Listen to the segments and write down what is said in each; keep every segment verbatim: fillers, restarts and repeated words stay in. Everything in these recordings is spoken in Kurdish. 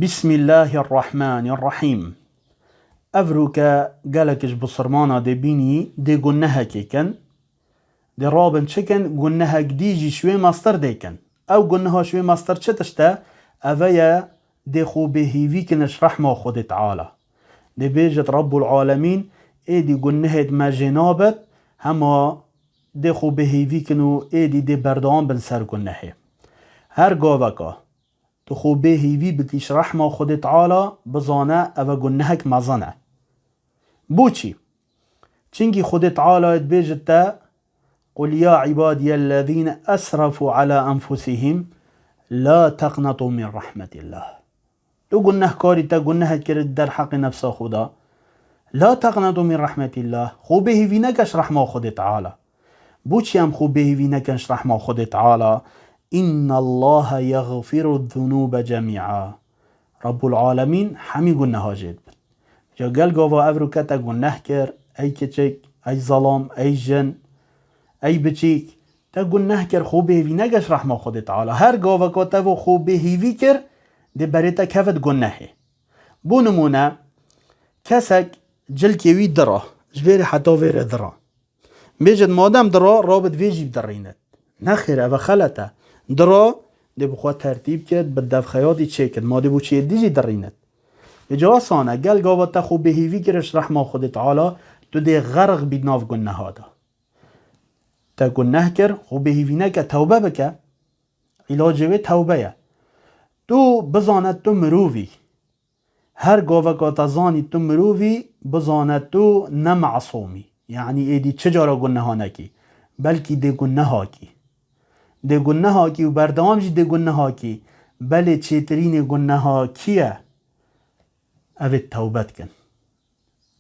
Bismillahirrahmanirrahîm. Evroke gelek ji bisilmana dê bînî dê gunehekê kin. Dê rabin çi kin? Gunehek dî jî ji wê mestir dê kin. Ew guneha ji wê mestir çi tişt e? Eve ye dê xwe bêhîvî kin ji rehma Xwedê Teala. Dê bêjit Rebbul Alemîn, êdî gunehêt me jê nabit, hema dê xwe bêhîvî kin û êdî dê berdewam bin ser gunehê. Her gaveka tu xwe bêhîvî bikî ji rehma Xwedê Teala, bizane eve gunehek mezin e. Bo çî? Çimkî Xwedê Teala dibêjit te, "Qul ya ibadiyellezîne esrefû ala enfusihîm la teqnetû min rehmetîllah." Tu gunehkarî, te gunehet kir di derheqê nefsa xwe de. La teqnetû min rehmetîllah. Xwe bêhîvî neke ji rehma Xwedê Teala. Bo çi em xwe bêhîvî nekin ji rehma Xwedê Teala? Înnallahe yexfîruz-zunûbe cemî'a. Rebbul Alemîn hemî guneha jê dibin. Ca gel gava evroke te guneh kir, ey kiçik, ey zelam, ey jin, ey biçîk, te guneh kir, xwe bêhîvî neke ji rehma Xwedê Teala. Her gaveka te vo xwe bêhîvî kir, dê berê te kevit gunehê. Bo nimûne, kesek cilkê wî dira, ji vêrê heta vêrê dira. Bêjit, madem dira, rabit vê jî bidirînit. Nexêr, eve xelet e. Dira, dê bi xwe tertîb kit, bi devxeyatî çêkit. Ma dê bo çiyê dî jî dirînit. Êca asan e, gel gava te xwe bêhîvî kir ji rehma Xwedê Teala, tu dê xerq bî nav guneha de. Te guneh kir, xwe bêhîvî neke, tewbe bike. Îlacê wê tewbe ye. Tu bizane tu mirov î. Her gaveka te zanî tu mirov î, bizane tu ne masûm î. Yanî êdî çi cara guneha nekî. Belkî dê guneha kî. Dê guneha kî û berdewam jî dê guneha kî. Belê çêtirînê guneha kî ye? Ev ê tewbe dikin.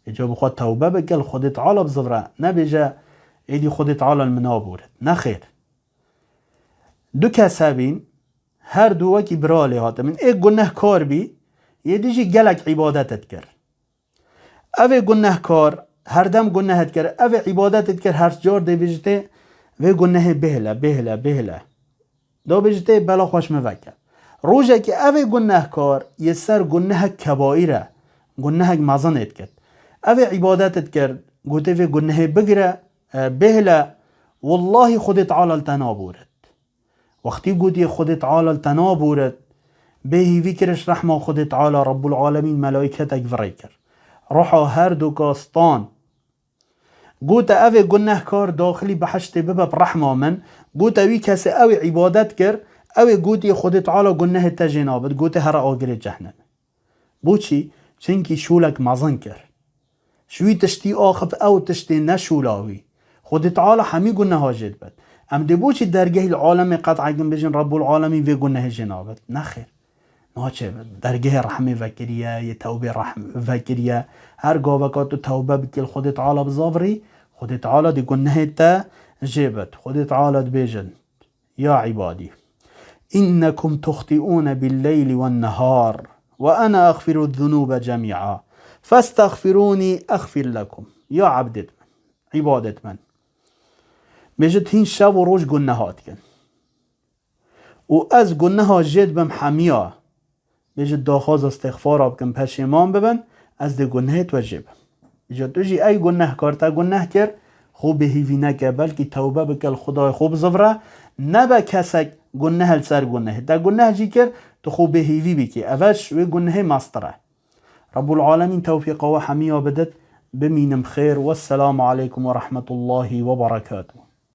Êca bi xwe tewbe bike, li Xwedê Teala bizivre. Nebêje, êdî Xwedê Teala li min nabûrit. Nexêr. Du kes hebîn, her du wekî bira lê hatimin. Ê gunehkar bî, yê dî jî gelek îbadet dikir. Ev ê gunehkar, herdem guneh dikir, ev ê îbadet dikir, her car dê bêjitê, vê gunehê bêhle, bêhle, bêhle. Do bêjitê, bela xweş min veke. Rojekê ev ê gunehkar, yê ser gunehek kebaîr e, gunehek mezin ê dikir. Ev ê îbadet dikir, gotê vê gunehê bigire, e, bêhle, wellahî Xwedê Teala li te nabûrit. Wextî gotiye Xwedê Teala li te nabûrit, bêhîvî kir ji rehma Xwedê Teala, Rebbul Alemîn melaîketek virê kir. Ruha her du ka stan. Gote, ev ê gunehkar daxilî behiştê bibe bi rehma min. Gote, wî kesê ew ê îbadet kir, ew ê gotiye Xwedê Teala gunehê te jê nabit. Gote, here agirê cehnemê. Bo çî? Çimkî şûlek mezin kir. Ji wî tiştî axif ew tiştê neşûla wî. Xwedê Teala hemî guneha jê dibet. Em dê bo çî dergehî li alemê qet'ekin bêjin Rebbul Alemîn vê gunehê jê nabet? Nexêr. Naçe dergehê rehmê vekiriye, yê tewbê rehm vekiriye. Her gaveka tu tewbe bikî li Xwedê Teala bizavirî, Xwedê Teala dê gunehê te jê bet. Xwedê Teala dibêjin. Ya ibadî, innekum tuxtiûne billeyli wennehar, ve ene exfiru zunûbe cemî'a, festexfirûnî exfir lekum. Ya ebdêt min, îbadet min. Bêjit, hîn şev û roj guneha dikin. Û ez guneha jê dibim hemiya. Bêjit, daxwaza îstixfara bikin, peşêman bibin, ez dê gunehê we jê bim. Îca tu jî ey gunehkar te guneh kir, xwe bêhîvî neke, belkî tewbe bike, li Xwedayê xwe bizivre, nebe kesek guneh li ser gunehê. Te guneh jî kir, tu xwe bêhîvî bikî. Eve ji wê gunehê mestir e. Rebbul Alemîn tewfîqa we hemiya bidit. Bimînim xêr. Wesselamu aleykum ve rahmetullahi ve berekatuhu.